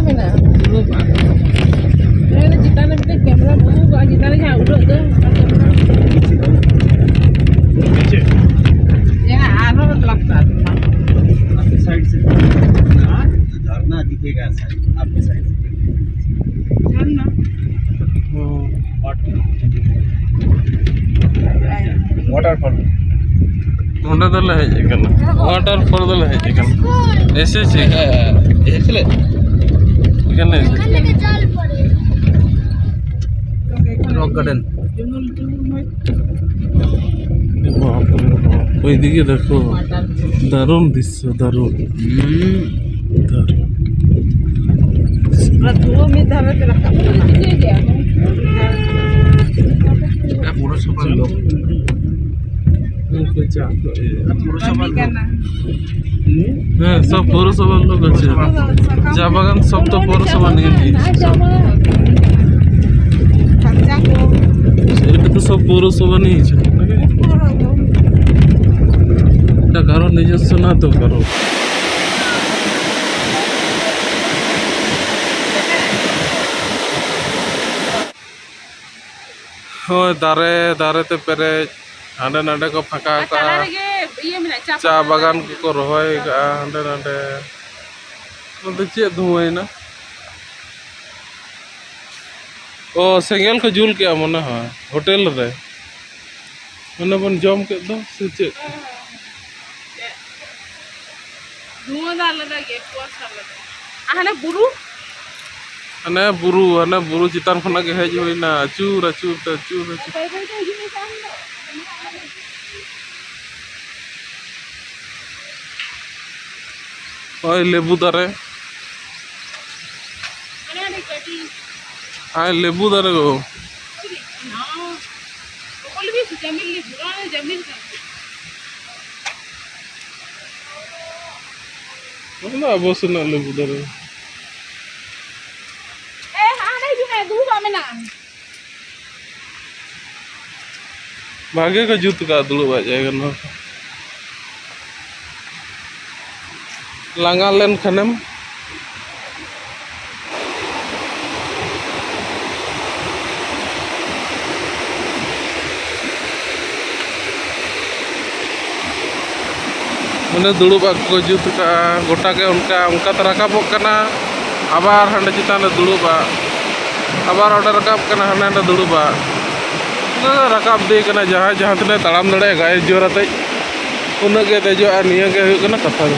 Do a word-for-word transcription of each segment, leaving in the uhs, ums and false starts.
ᱢᱮᱱᱟᱜᱼᱟ᱾ ᱦᱮᱸ, ᱪᱮᱛᱟᱱ ᱨᱮ ᱢᱤᱫᱴᱮᱱ ᱠᱮᱢᱮᱨᱟ ᱵᱟᱹᱱᱩᱜ ᱠᱟᱜᱼᱟ, ᱪᱮᱛᱟᱱ ᱨᱮ ᱡᱟᱦᱟᱸ ᱩᱰᱟᱹᱜ ᱫᱚ, ᱚᱱᱟ ᱠᱮᱢᱮᱨᱟ᱾ ᱦᱮᱸ, ᱟᱨᱦᱚᱸ ᱞᱟᱛᱟᱨ᱾ आपके साइड से झरना दिखेगा, सर, आपके साइड से। ᱡᱷᱟᱨᱱᱟ? ᱦᱩᱸ᱾ ᱚᱣᱟᱴᱟᱨᱯᱷᱚᱞ᱾ ᱱᱚᱸᱰᱮ ᱫᱚᱞᱮ ᱦᱮᱡ ᱟᱠᱟᱱᱟ, ᱚᱣᱟᱴᱟᱨᱯᱷᱚᱞ ᱫᱚᱞᱮ ᱦᱮᱡ ᱟᱠᱟᱱᱟ᱾ ᱮᱥᱮ ᱪᱮ? ᱦᱮᱸ, ᱦᱮᱸ, ᱦᱮᱸ, ᱪᱮᱞᱮ? এখানে এসে। Rock garden. বাপরে বাপ, ওইদিকে দেখো, দারুণ দৃশ্য, দারুণ। হুম। দারুণ। ᱯᱩᱨᱟᱹ ᱫᱷᱩᱣᱟᱹ ᱢᱤᱫ ᱫᱷᱟᱣ ᱨᱮ ᱨᱟᱠᱟᱵ ᱠᱟᱱᱟ᱾ এটা পৌরসভার লোক। ᱦᱮᱸ, ᱯᱩᱨᱚᱥᱚᱵᱷᱟ ᱞᱳᱠ᱾ ᱦᱮᱸ, ᱥᱚᱵ ᱯᱩᱨᱚᱥᱚᱵᱷᱟ ᱞᱳᱠ ᱟᱪᱷᱮ᱾ ᱪᱟ ᱵᱟᱜᱟᱱ ᱥᱚᱵ ᱛᱚ ᱯᱩᱨᱚᱥᱚᱵᱷᱟ ᱱᱤᱭᱮ ᱦᱮᱸ, ᱪᱟ ᱵᱟᱜᱟᱱ᱾ ᱮᱴᱟ ᱛᱚ ᱥᱚᱵ ᱯᱩᱨᱚᱥᱚᱵᱷᱟ ᱱᱤᱭᱮ ᱪᱟ᱾ ᱮᱴᱟ ᱠᱟᱨᱚ ᱱᱤᱡᱚᱥᱥᱚ ᱱᱟ ᱛᱚ ᱠᱟᱨᱚ᱾ ᱦᱳᱭ, ᱫᱟᱨᱮ, ᱫᱟᱨᱮ ᱛᱮ ᱯᱮᱨᱮᱡ, ᱦᱟᱸᱰᱮ ᱱᱟᱰᱮ ᱠᱚ ᱯᱷᱟᱸᱠᱟ ᱟᱨ ᱠᱟᱜᱼᱟ᱾ ᱛᱟᱞᱟ ᱨᱮᱜᱮ ᱤᱭᱟᱹ ᱢᱮᱱᱟᱜᱼᱟ, ᱪᱟ ᱪᱟ ᱵᱟᱜᱟᱱ ᱵᱟᱜᱟᱱ ᱠᱚᱠᱚ ᱨᱚᱦᱚᱭ ᱠᱟᱜᱼᱟ ᱦᱟᱸᱰᱮ ᱱᱟᱰᱮ᱾ ᱱᱚᱛᱮ ᱪᱮᱫ ᱫᱷᱩᱣᱟᱹᱭᱮᱱᱟ? ᱚ, ᱥᱮᱸᱜᱮᱞ ᱠᱚ ᱡᱩᱞ ᱠᱮᱜᱼᱟ ᱢᱚᱱᱮ ᱦᱚᱭ, ᱦᱳᱴᱮᱞ ᱨᱮ᱾ ᱚᱱᱮ ᱵᱚᱱ ᱡᱚᱢ ᱠᱮᱫ ᱫᱚ, ᱥᱮ ᱪᱮᱫ? ᱫᱷᱩᱣᱟᱹ ᱫᱚ ᱟᱞᱟᱫᱟ ᱜᱮ, ᱯᱩᱨᱟᱹ ᱟᱞᱟᱫᱟ᱾ ᱟᱨ ᱦᱟᱱᱮ ᱵᱩᱨᱩ? ᱦᱟᱱᱮ ᱵᱩᱨᱩ, ᱦᱟᱱᱮ ᱵᱩᱨᱩ ᱪᱮᱛᱟᱱ ᱠᱷᱚᱱᱟᱜ ᱜᱮ ᱦᱮᱡ ᱦᱩᱭᱱᱟ, ᱟᱹᱪᱩᱨ, ᱟᱹᱪᱩᱨ ᱛᱮ, ᱟᱹᱪᱩᱨ, ᱟᱹᱪᱩᱨ᱾ ᱵᱟᱹᱭ ᱵᱟᱹᱭ ᱛᱮ ᱦᱤᱡᱩᱜ ᱢᱮ ᱥᱮ ᱟᱢ ᱫᱚ᱾ ᱦᱳᱭ, ᱞᱮᱵᱩ ᱫᱟᱨᱮ᱾ ᱦᱟᱱᱮ ᱦᱟᱱᱮ ᱠᱟᱹᱴᱤᱡ᱾ ᱦᱟᱭ, ᱞᱮᱵᱩ ᱫᱟᱨᱮ ᱜᱚ᱾ ᱪᱤᱞᱤ? ᱱᱟᱣᱟ᱾ ᱚᱠᱚᱭ ᱞᱮᱵᱩ? ᱡᱟᱢᱤᱞ ᱞᱮᱵᱩ᱾ ᱱᱚᱣᱟ ᱫᱚ ᱡᱟᱢᱤᱞ ᱠᱟᱱᱟ᱾ ᱚᱱᱟ ᱫᱚ ᱟᱵᱚ ᱥᱮᱱᱟᱜ ᱞᱮᱵᱩ ᱫᱟᱨᱮ᱾ ᱮ, ᱦᱟᱸᱰᱮ ᱦᱤᱡᱩᱜ ᱢᱮ, ᱫᱩᱲᱩᱵ ᱟᱜ ᱢᱮᱱᱟᱜᱼᱟ᱾ ᱵᱷᱟᱜᱮ ᱠᱚ ᱡᱩᱛ ᱠᱟᱜᱼᱟ ᱫᱩᱲᱩᱵ ᱟᱜ ᱡᱟᱭᱜᱟ ᱱᱚᱣᱟ ᱠᱚ᱾ ᱞᱟᱸᱜᱟ ᱞᱮᱱ ᱠᱷᱟᱱᱮᱢ ᱚᱸᱰᱮ ᱫᱩᱲᱩᱵ ᱟᱜ ᱠᱚ ᱡᱩᱛ ᱠᱟᱜᱼᱟ, ᱜᱚᱴᱟ ᱜᱮ ᱚᱱᱠᱟ, ᱚᱱᱠᱟ ᱛᱮ ᱨᱟᱠᱟᱵᱚᱜ ᱠᱟᱱᱟ, ᱟᱵᱟᱨ ᱦᱟᱸᱰᱮ ᱪᱮᱛᱟᱱ ᱨᱮ ᱫᱩᱲᱩᱵ ᱟᱜ, ᱟᱵᱟᱨ ᱚᱸᱰᱮ ᱨᱟᱠᱟᱵ ᱠᱟᱱᱟ, ᱦᱟᱸᱰᱮ ᱦᱟᱸᱰᱮ ᱫᱩᱲᱩᱵ ᱟᱜ᱾ ᱚᱱᱟ ᱨᱟᱠᱟᱵ ᱤᱫᱤ ᱠᱟᱱᱟ, ᱡᱟᱦᱟᱸᱭ ᱡᱟᱦᱟᱸ ᱛᱤᱱᱟᱹᱜ ᱛᱟᱲᱟᱢ ᱫᱟᱲᱮᱭᱟᱜᱼᱟ, ᱜᱟᱭᱮ ᱡᱳᱨ ᱟᱛᱮᱡ ᱩᱱᱟᱹᱜ ᱜᱮ ᱫᱮᱡᱚᱜᱼᱟ᱾ ᱱᱤᱭᱟᱹ ᱜᱮ ᱦᱩᱭᱩᱜ ᱠᱟᱱᱟ ᱠᱟᱛᱷᱟ ᱫᱚ᱾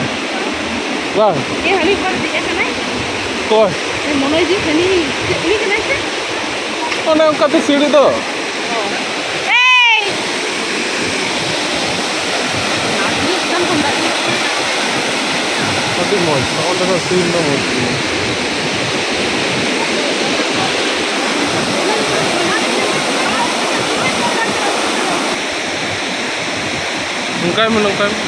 ᱵᱟᱝ? ᱮ, ᱦᱟᱹᱱᱤ ᱵᱟᱨ ᱫᱮᱡ ᱟᱠᱟᱱᱟᱭ᱾ ᱚᱠᱚᱭ? ᱮ, ᱢᱚᱱᱳᱡᱽ ᱦᱟᱹᱱᱤ, ᱪᱮᱫ ᱩᱱᱤ ᱠᱟᱱᱟᱭ ᱥᱮ? ᱚᱱᱮ ᱚᱱᱠᱟ ᱛᱮ ᱥᱤᱲᱤ ᱫᱚ᱾ ᱮᱭ! ᱟᱹᱰᱤ ᱢᱚᱡᱽ, ᱱᱚᱜᱼᱚ ᱱᱚᱰᱮ ᱫᱚ ᱥᱤᱱ ᱫᱚ ᱢᱚᱡᱽ ᱜᱮᱭᱟ᱾ ᱱᱚᱝᱠᱟᱭ ᱢᱮ, ᱱᱚᱝᱠᱟᱭ ᱢᱮ᱾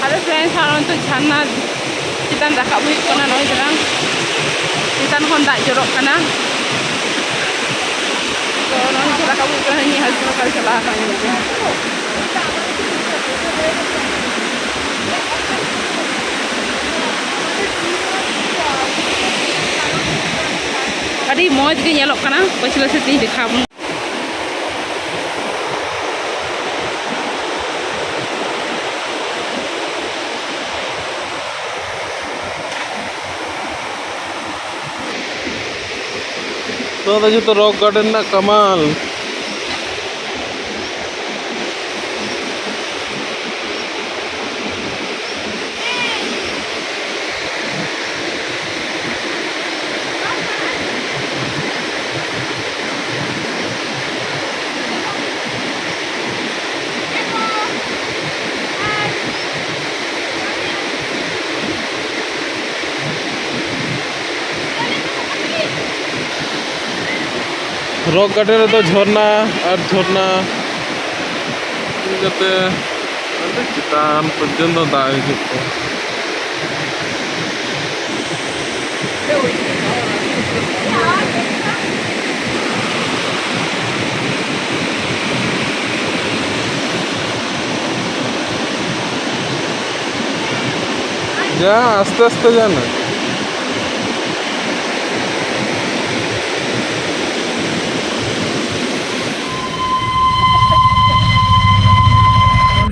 ᱟᱫᱚ friends, ᱟᱨ ᱱᱚᱱᱛᱮ ᱡᱷᱟᱨᱱᱟ ᱪᱮᱛᱟᱱ ᱨᱟᱠᱟᱵ ᱦᱩᱭᱩᱜ ᱠᱟᱱᱟ᱾ ᱱᱚᱜᱼᱚᱭ ᱡᱮᱢᱚᱱ ᱪᱮᱛᱟᱱ ᱠᱷᱚᱱ ᱫᱟᱜ ᱡᱚᱨᱚᱜ ᱠᱟᱱᱟ᱾ ᱛᱚ ᱱᱚᱜᱼᱚᱭ ᱡᱮ ᱨᱟᱠᱟᱵ ᱦᱩᱭᱩᱜ ᱠᱟᱱᱟ, ᱤᱧᱤᱡ husband ᱚᱠᱟᱨᱮ ᱪᱟᱞᱟᱣ ᱟᱠᱟᱱᱟ ᱧᱮᱞ ᱜᱮ᱾ ᱟᱹᱰᱤ ᱢᱚᱡᱽ ᱜᱮ ᱧᱮᱞᱚᱜ ᱠᱟᱱᱟ, ᱯᱟᱹᱪᱷᱞᱟᱹ ᱥᱮᱫ ᱛᱤᱧ ᱫᱮᱠᱷᱟᱣ ᱟᱵᱚᱱ᱾ ᱱᱚᱣᱟ ᱫᱚ ᱡᱚᱛᱚ rock garden ᱨᱮᱱᱟᱜ ᱠᱟᱢᱟᱞ᱾ ᱨᱚᱠ ᱜᱟᱨᱰᱮᱱ ᱨᱮᱫᱚ ᱡᱷᱚᱨᱱᱟ ᱟᱨ ᱡᱷᱚᱨᱱᱟ ᱡᱟᱛᱮ ᱟᱹᱰᱤ ᱪᱮᱛᱟᱱ ᱯᱚᱨᱡᱚᱱᱛᱚ ᱫᱟᱜ ᱦᱤᱡᱩᱜ ᱠᱟᱱᱟ᱾ ᱡᱟ, ᱟᱥᱛᱮ ᱟᱥᱛᱮ ᱡᱟ ᱱᱟ᱾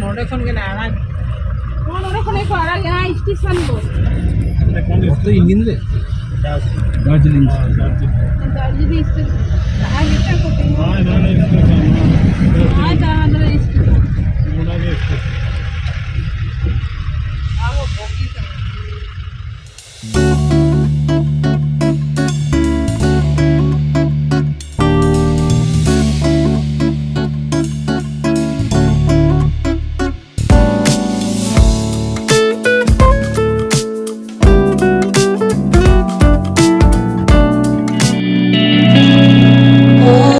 ᱱᱚᱰᱮ ᱠᱷᱚᱱ ᱜᱮ ᱟᱲᱟᱜ᱾ ᱱᱚᱣᱟ ᱱᱚᱰᱮ ᱠᱷᱚᱱ ᱜᱮᱠᱚ ᱟᱲᱟᱜᱮᱜᱼᱟ, ᱥᱴᱮᱥᱚᱱ ᱫᱚ᱾ ᱚᱠᱛᱚ ᱤᱧᱡᱤᱱ ᱨᱮ? ᱫᱟᱨᱡᱤᱞᱤᱝ᱾ ᱫᱟᱨᱡᱤᱞᱤᱝ ᱥᱴᱮᱥᱚᱱ᱾ ᱟᱨ ᱢᱤᱫᱴᱟᱝ ᱠᱚ ᱛᱤᱸᱜᱩ᱾ ᱦᱳᱭ, ᱱᱚᱰᱮ ᱥᱴᱮᱥᱚᱱ, ᱱᱚᱰᱮ᱾ ᱦᱳᱭ, ᱡᱟᱦᱟᱸ ᱫᱚ ᱥᱴᱮᱥᱚᱱ᱾ ᱱᱚᱰᱮ ᱜᱮ ᱥᱴᱮᱥᱚᱱ᱾